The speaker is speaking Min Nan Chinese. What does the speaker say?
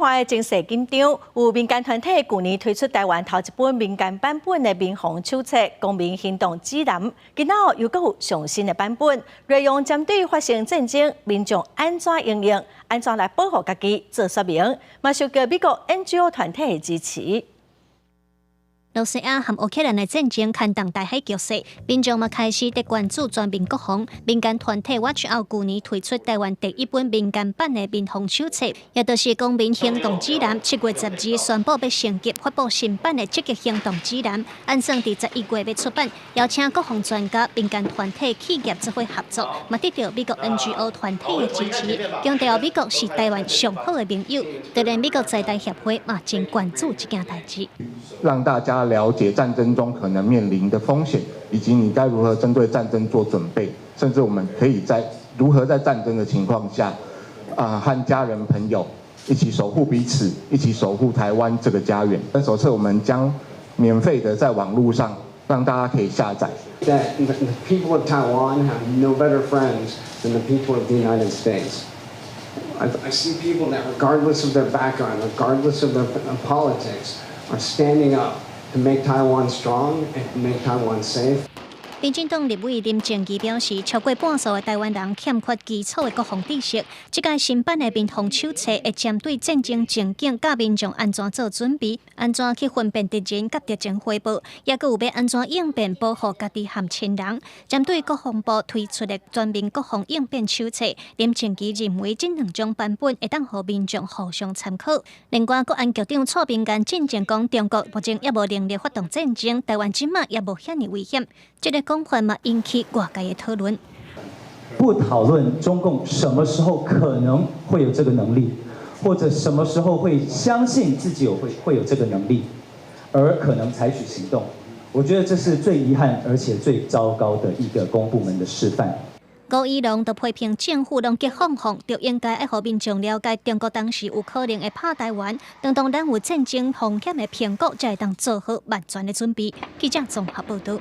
岸的情勢緊張，有民間團體舊年推出台灣頭一本民間版本的民防手冊《公民行動指南》，今仔又閣有上新的版本，內容針對發生戰爭，民眾按怎應用，按怎來保護家己做說明，嘛受到美國 NGO 團體的支持。羅西亞和烏克蘭的戰爭牽動台海局勢，民眾嘛開始佇關注全民國防。民間團體 Watch Out 舊年推出台灣第一本民間版的民防手冊，也就是公民行動指南。7月12宣布欲升級發布新版的積極行動指南，按算佇11月欲出版，邀請國防專家、民間團體、企業做伙合作，嘛得到美國 NGO 團體的支持，強調美國是台灣上好的盟友。當然，美國在台協會嘛真關注這件代誌，讓大家了解戰爭中可能面臨的風險，以及你該如何針對戰爭做準備，甚至我們可以在如何在戰爭的情況下，和家人朋友一起守護彼此，一起守護台灣這個家園。這手冊我們將免費的在網路上讓大家可以下載。 That the people of Taiwan have no better friends than the people of the United States. I see people that, regardless of their background, regardless of their politics, are standing up to make Taiwan strong and to make Taiwan safe. 民進黨立委林靜儀表示，超過半數的台灣人欠缺基礎的國防知識。這屆新版的民防手冊會針對戰爭情景，教民眾按怎做準備，按怎去分辨敵人佮敵情回報，抑閣有欲按怎應變保護家己和親人。針對國防部推出的全民國防應變手冊，林靜儀認為這兩種版本會當予民眾互相參考。另外，國安局長蔡明彥進前講，中國目前猶無能力發動戰爭，台灣這馬也無遐爾危險。這个講法嘛，引起外界的討論。不討論中共什麼時候可能會有這個能力，或者什麼時候會相信自己會有這個能力，而可能採取行動。我覺得這是最遺憾而且最糟糕的一個公部門的示範。吳怡農就批評政府攏激放放，就應該愛予民眾了解中國當時有可能會拍台灣，當咱有戰爭風險的評估，才會當做好萬全的準備。記者綜合報導。